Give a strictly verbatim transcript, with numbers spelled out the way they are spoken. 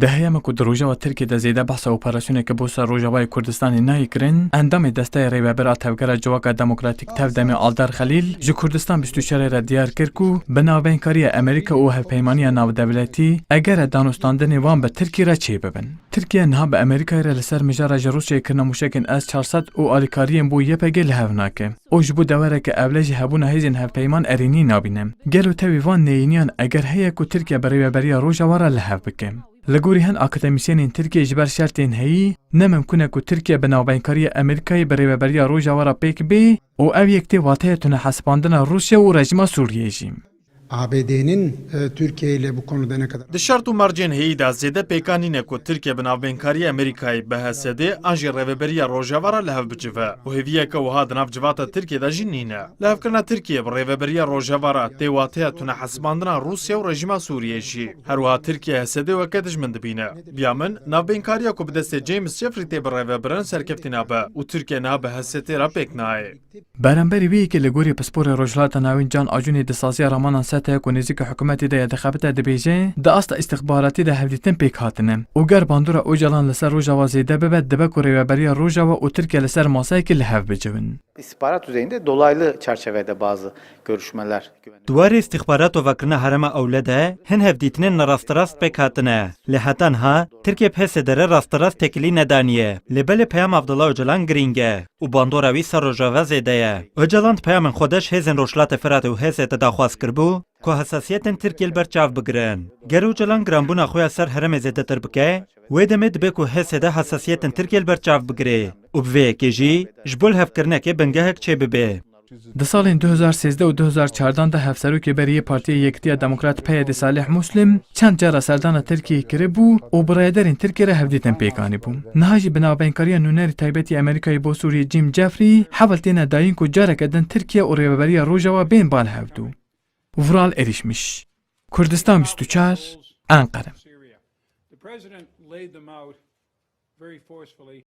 Di heyama ku di Rojava Tirkiyê de zêde behsa operasyoneke bo ser Rojavayê Kurdistanê nayê kirin, endamê Desteya Rêvebir a Tevgera Civaka Demokratîk, TEV-DEMê Aldar Xelîl ji Kurdistan bîst û çar re diyar kir ku bi navbeynkariya Amerîka û hevpeymaniya navdewletî, eger e danûstandinê wan bi Tirkî re çêbibin. Tirkiye niha bi Amerîkayê re li ser mijara ji Rûsyayê kirina mûşekên S çar sed û alîkariyên bo Y P G li hev nake û ji bo devereke ewle jî hebûna hêzên hevpeyman erênî nabîne. Gelo tevî van neyîniyan eger heye ku Tirkiye bi rêveberiya Rojava re li hev bike? Li gorî hin akademîsyenên Tirkiyê ji ber şertên heyî ne mimkun e ku Tirkiye bi navbeynkariya Amerîkayê bi rêveberiya Rojava re pêk bê û ev yek tê wateya tunehesibandina Rûsya û rejîma Sûriyeyê jî. A B D'nin, e, Türkiye ile bu konuda ne kadar Di şert û mercên heyî de zêde pêkan nîne ku Tirkiye bi navbeynkariya Amerîkayê bi H S D an jî rêveberiya Rojava re li hev bicive û hêviyeke wiha di nav civata Tirkiye de jî nîne. Lihevkirina Tirkiye bi rêveberiya Rojava re tê wateya tunehesibandina Rûsya û rejîma Sûriyeyê jî. Her wiha Tirkiye H S D weke dijmin dibîne. Biya min, navbeynkariya ku bi destê James Jeffrey tê birêvebirin serkeftî nabe û Tirkiye niha bi H S D re pêk nayê. Beramberî vê yekê li gorî pisporê Rojhilata Navîn Can Acunî di saziya ramanan SETE'ya ku nêzîkî hikûmetê de ye dixebite dibêje, di asta îstixbaratî de hevdîtin pêk hatine û ger bandora Ocalan li ser Rojava zêde bibe, dibe ku rêveberiya Rojava û Tirkiye li ser maseyekê li hev bicivin. İstihbarat düzeyinde dolaylı çerçevede bazı görüşmeler güvenlik Di warê îstixbarat û vekirina herêma ewle de hin hevdîtinên ne rasterast pêk hatine. Lê heta niha Tirkiye bi H S D re rasterast têkilî nedaniye. Lê belê peyama Abdullah Ocalan girîng e û bandora wî ser Rojava zêde ye. Ocalan di peyamên xwe de ji hêzên Rojhilatê Firatê û H S D daxwaz kiribû ku hesasiyetên Tirkiyê li ber çav bigirin. Ger Ocalan giranbûna xwe ya ser herêmê zêdetir bike, wê demê dibe ku H S D hesasiyetên Tirkiyê li ber çav bigire û bi vê yekê jî ji bo lihevkirinekê bingehek çêbibe. Di salên du hezar sêzdeh û du hezar çardan de hevserokê berî yê Partiya Yekitiya Demokrat P Y D Salih Muslim çend cara serdana Tirkiyeyê kiribû û bi rêderên Tirkiyê re hevdîtin pêk anîbû. Niha jî bi navbeynkariya nûnerî taybetî Amerîkayê bo Sûriyê Jim Jeffrey heval têne dayîn ku careke din Tirkiye û rêveberiya Rojava bên bal hevdû. Vural Erişmiş, Kurdistan bîst û çar, Enqere.